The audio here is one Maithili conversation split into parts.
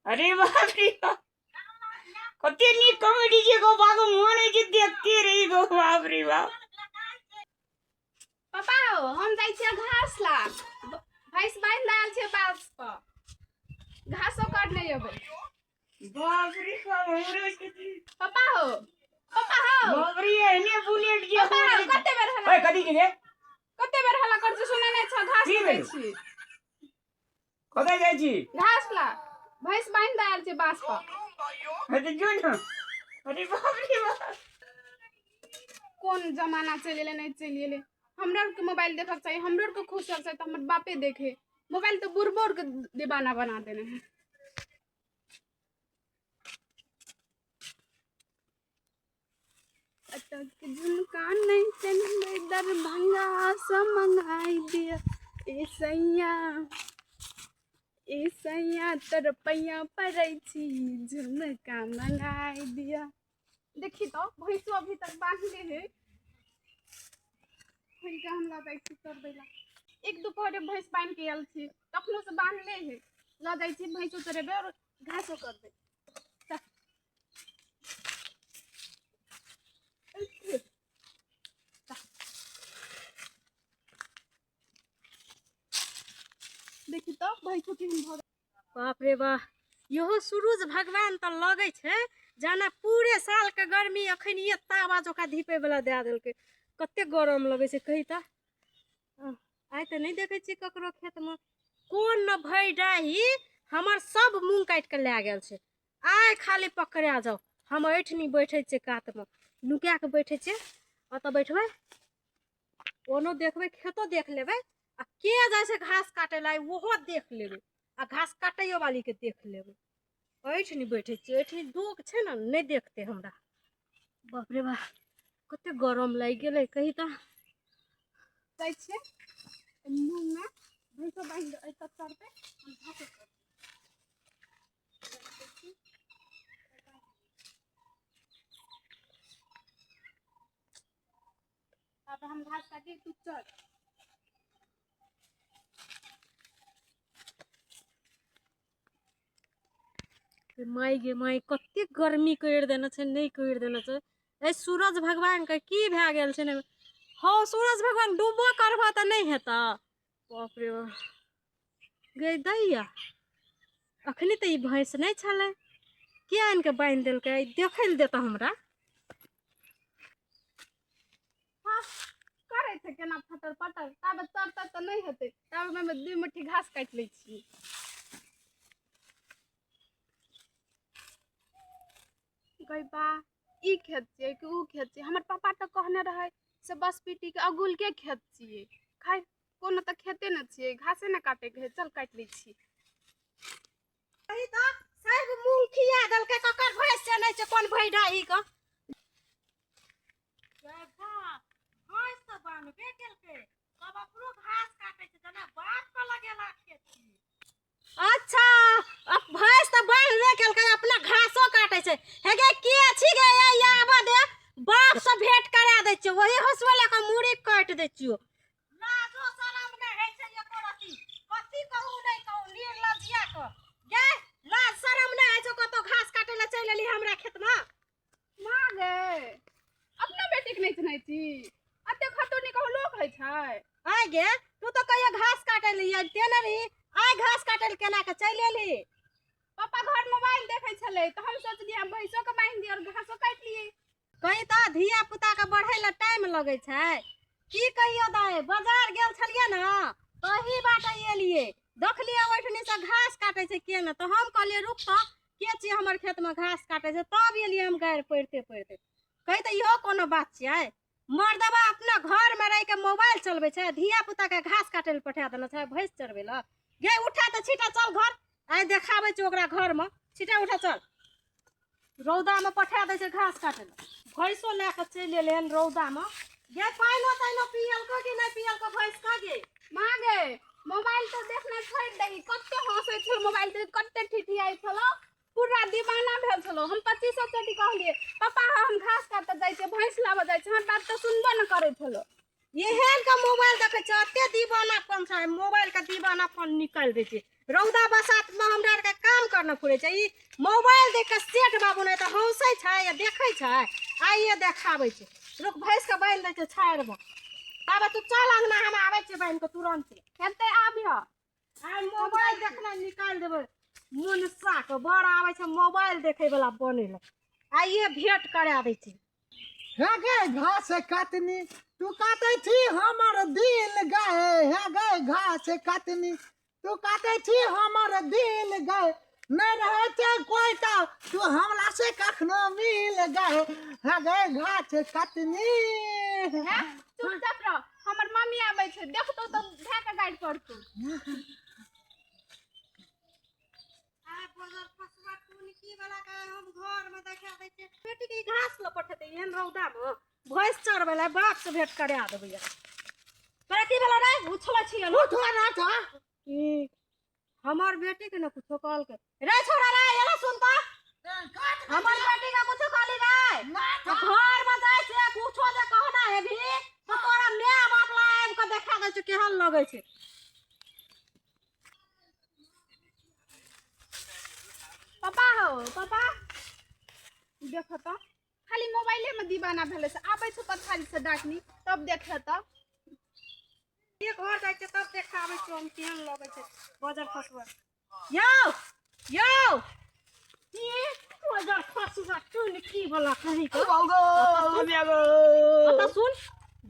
अरे बाप रे बाप, कते नीक कॉमेडी छै गो बाबू, मोन होइ छै देखते रही गो, बाप रे बाप। पापा हो, हम जाइ छियै घास ला, भैंस बान्हि देल छै बाँस पर, घासो काटने अबै। बाप रे बाप, हमरो छै। पापा हो, पापा हो। बाप रे, एहने बुलेट जे पापा हो, कते बेर हल्ला ओए, कथी के गे? कते बेर हल्ला कर छी, सुनै नहि छ? घास की ला भेल? जाइ छी। कतऽ जाइ छी? घास ला, भैंस बान्हि देल छै बाँस पर। हे तऽ जो ने। अरे बाप रे बाप, कोन जमाना चलि एलै, नहि चलि एलै। हमरा आरके मोबाइल देखऽके चाही, हमरो आरके खुश होके चाही, तऽ हमर बापे देखे मोबाइल तऽ बुढ़बो आरके दीवाना बना देने है। अटक झुमका नहीं चलबै, दरभंगा से मंगाई दिया। ए सैया, ए सैया, तोर पैया पड़ै छी, झुमका मंगाई दिया। देखी तो भैंसो अभी तक बांधले है, खोलि कऽ हम लऽ जाइ छी चरबै ला। एक दुपहरे भैंस बान्हि के आयल छी, तखनो से बान्हले है। लऽ जाइ छी, भैंसो चरेबै और घासो करबै। चल। देखी तो भैंसो केहन भऽ गेल। बाप रे बाह, इहो सूरज भगवान तऽ लगै छै जाना पूरे साल के गर्मी अखन ये तावा जकाँ धीपे वाला दए देलकै। कते गरम लगै छै कही तऽ। आइ तऽ नहि देखै छियै ककरो खेतमे। कोन न भरि डाही हमर सब मूँग काटि कऽ लए गेल छै। आइ खाली पकड़ा जाउ। हम एहिठिनी बैठै छियै कातमे, नुका कऽ बैठै छियै, ओतऽ बैठबै, ओनो देखबै, खेतो देख लेबै, आ के जाइ छै घास काटै लए ओहो देख लेबै, आ घास काटैयो वाली के देख लेबै। एहिठिनी बैठै छियै, एहिठिनी डोक छै ने, नहि देखतै हमरा। बाप रे बाप, कते गरम लागि गेलै कही तऽ। जाइ छियै मूँगमे, भैंसो बान्हि एतऽ चढ़तै, हम घासो करबै। अब हम घास काटी, तू चल। माय गे माय, कते गर्मी करि देने छै, नहि करि देने छै। एहि सूरज भगवानके की भए गेल छै ने हौ? सूरज भगवान डूबो करबह तऽ नहि हेतऽ। बाप रे बाप, गे दैया, अखनी तऽ ई भैंस नहि छलै, के आनि कऽ बान्हि देलकै? देखै लए देतऽ हमरा। हाँ, करै छै केना फटर पटर, ताबे तरतै तऽ नहि हेतै, ताबे ओहिमे 2 मुट्ठी घास काटि लै छियै। गै बा, ई खेत छियै कि ऊ खेत छियै? हमर पापा तऽ कहने रहै से बस पीटीके अगुलके खेत छियै। खैर, कोनो तऽ खेते ने छियै, घासे ने काटैके हइ, चल काटि लै छी। कही तऽ सब मूँग खिया देलकै। ककर भैंस छै, नहि छै, कोन भैडाही के? भैंस तऽ बान्हबे केलकै, सब अपनो घास काटै छै जेना बाप के लगेला खेती। अच्छा, अब भैंस तऽ बान्हबे केलकै, अपना घासो काटै छै। हे गे, के छी गे? ये आबऽ दे, बाप से भेंट करा दै छियौ, वही हँसुआ लऽ कऽ मूड़ी काटि दै छियौ। लाजो शरम नहि होइ छै एको रत्ती। कथी कहू नहि कहू, निर्लज्जिया कऽ गे, लाज शरम नहि होइ छौ? कतौ घास काटै लए चलि एली हमरा खेतमे। माँ गे, अपना बेटीके नहि चिन्है छी? एते खतौनी कहू लोक होइ छै? आइ गे, तू तऽ कहियो घास काटै लए अबिते ने रही, आइ घास काटै लए केना कऽ चलि एली? पापा घर मोबाइल देखै छलै तऽ हम सोचलियै हम भैंसो के बान्हि दियै और घासो काटि लियै। कही तऽ धिया पुता के बढ़ै लए टाइम लगै छै। की कहियो दाइ, बाजार गेल छलियै ने, तही बाटे एलियै, देखलियै ओहिठनी से घास काटै छै के ने, तऽ हम कहलियै रुक तऽ, के छियै हमर खेतमे घास काटै छै? तब एलियै हम गारि पढ़िते पढ़िते। कही तऽ इहो कोनो बात छियै? मर्दबा अपना घरमे रहि के मोबाइल चलबै छै, धिया पुता के घास काटै लए पठा देने छै, भैंस चरबै लए। गे उठा तऽ छीटा, चल घर, आइ देखाबै छियौ ओकरा घरमे। छीटा उठा, चल। रौदामे पठा दै छै घास काटै लए, भैंसो लए कऽ चलि एलै हन रौदामे। गे, पानिओ तानिओ पियलको कि नहि पियलको भैंस का गे? माँ गे, मोबाइल तऽ देखना छोड़ि दही। कते हँसै छल मोबाइल देख, कते ठिठियाइ छलौ, पूरा दीवाना भेल छलौ। हम 25 चोटी कहलियै, पापा हम घास काटऽ जाइ छियै, भैंस लाबऽ जाइ छियै, हमर बात तऽ सुनबो नहि करै छलौ। एहन के मोबाइल देखै छै, एते दीवानापन छै मोबाइल के, दीवानापन निकालि दै छै। रौदा बसात में हमरा आरके काम करना पड़ै छै। ई मोबाइल देख के सेठ बाबू नहि तऽ हँसै छै या देखै छै, आइए देखाबै छै। रुक, भैंस के बान्हि दै छै छाड़िमे, ताबे तू चल अंगना, हम आबै छियै बान्हि के तुरन्ते। हेतै आबिह। आइ मोबाइल देखना निकालि देबै मुनसा के, बड़ आबै छै मोबाइल देखै वाला बनै लए, आइए भेंट करा दै छै। हे गे घास काटनी तू काटै छी हमर दिल गए, हे गे घास काटनी तू काटै छी हमर दिल गए, नहि रहै छै कोइ तऽ तू हमरा से कखनो मिल गए, हे गे घास काटनी। हैं, चुपचाप रह, हमर मम्मी आबै छै, देखतौ तऽ भए के गाड़ि पड़तौ। आइ बजर फसुआ टुनकी वाला के हम घर में देखा दै छियै। बेटी के ई घास लऽ पठेतै एहन रौदा में भैंस चरबै लए, बाप से भेंट करा देबै। तोरा की भेलौ रे, उछलै छियै ने? उठो ना था। ई हमर बेटी के ने कुछो कहलकै रे छोरा रे, एला सुन त, हमर बेटी के कुछो कहली रे तो घर में जाइ छै, कुछो जे कहना हेबी तो तोरा my बाप ला आबि के देखा दै छै केहन लगै छै। पापा हो पापा, देखो तो खाली मोबाइले में दीवाना भेलै से, आबै छौ पथारी से डाकनी तब देखे तऽ। एक घर जाइ छै तब देखाबै छियौ हम केहन लगै छै बजर खसुआ। यौ यौ, ई बजर खसुआ टुनकी वाला कहीं के। कतऽ सुन,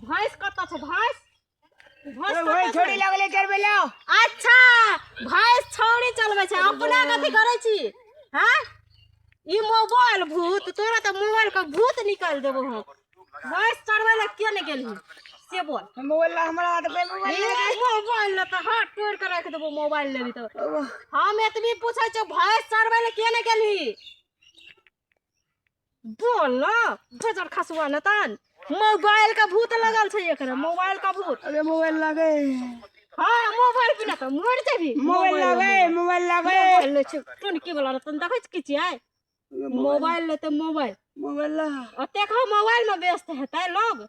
भैंस कतऽ छै? भैंस भैंस कतऽ छै? छोड़ी लगले चरबै ला। अच्छा भैंस छौड़ी चलबै छै, अपना कथी करै छी? हाँ, ई मोबाइल भूत, तोरा तऽ मोबाइल के भूत निकालि देबो हम। भैंस चरबै लए किया नहि गेलही से बोल? मोबाइल ला हमरा हाथ पे मोबाइल। ए, मोबाइल लए तऽ हाथ तोड़ि के राखि देबो, मोबाइल लेबही तऽ। हम एतबी पूछै छियौ, भैंस चरबै लए किया नहि गेलही बोल न? बजर खसुआ न तन मोबाइल के भूत लगल छै एकरा, मोबाइल के भूत। अरे मोबाइल लागे। हाँ मोबाइल बिना तऽ मरि जेबही। मोबाइल लागे, मोबाइल लागे। मोबाइल लै छै टुनकी वाला तन, देखै छी की छियै? मोबाइल लेतै मोबाइल, मोबाइल ला। ओतेक हम मोबाइल में व्यस्त हेतै लोग।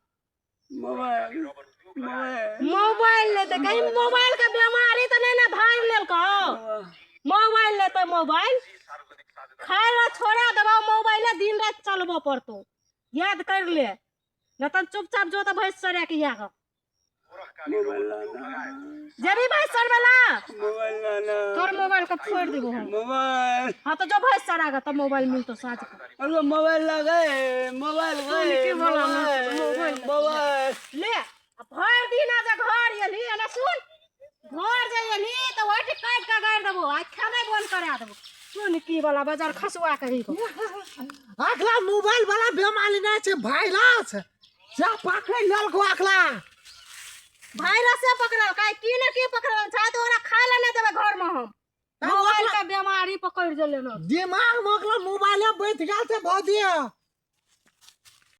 मोबाइल मोबाइल मोबाइल लेतै, कहीं मोबाइल के बीमारी तऽ नहि ने धारि लेलकौ? मोबाइल लेतै मोबाइल, खाय लए छोड़ा देबौ मोबाइले, दिन राति चलबऽ पड़तौ, याद कर ले, नहि तऽ चुपचाप जो तऽ भैंस चरा के आग। मोबाइल ला जेबी भैंस चरबै ला? मोबाइल ला ना। तोर मोबाइल के फोड़ि देबो हम। मोबाइल। हाँ तो जो भैंस चरा के तब मोबाइल मिलतो साँझ के। अरे मोबाइल लागे, मोबाइल गए, की बोला ना, मोबाइल मोबाइल। मोबाइल ले, आ भरि दिन जे घर एलही, एना सुन, घर जे एलही तऽ ओहिठी काटि के गाड़ि देबो आ खेनाइ बन्द करा देबो। सुन की वाला बाजार खसुआ कही को। अगला मोबाइल वाला बेमारी नहि छै, वायरस से पकड़ि लेलको अगला। वायरसे पकड़लकै की ने की पकड़ल छै, तऽ ओकरा खाय लए नहि देबै घर में हम। मोबाइल के बीमारी पकड़ि गेलै ने। दिमाग में ओकरा मोबाइले बैठ गेल छै भौजी।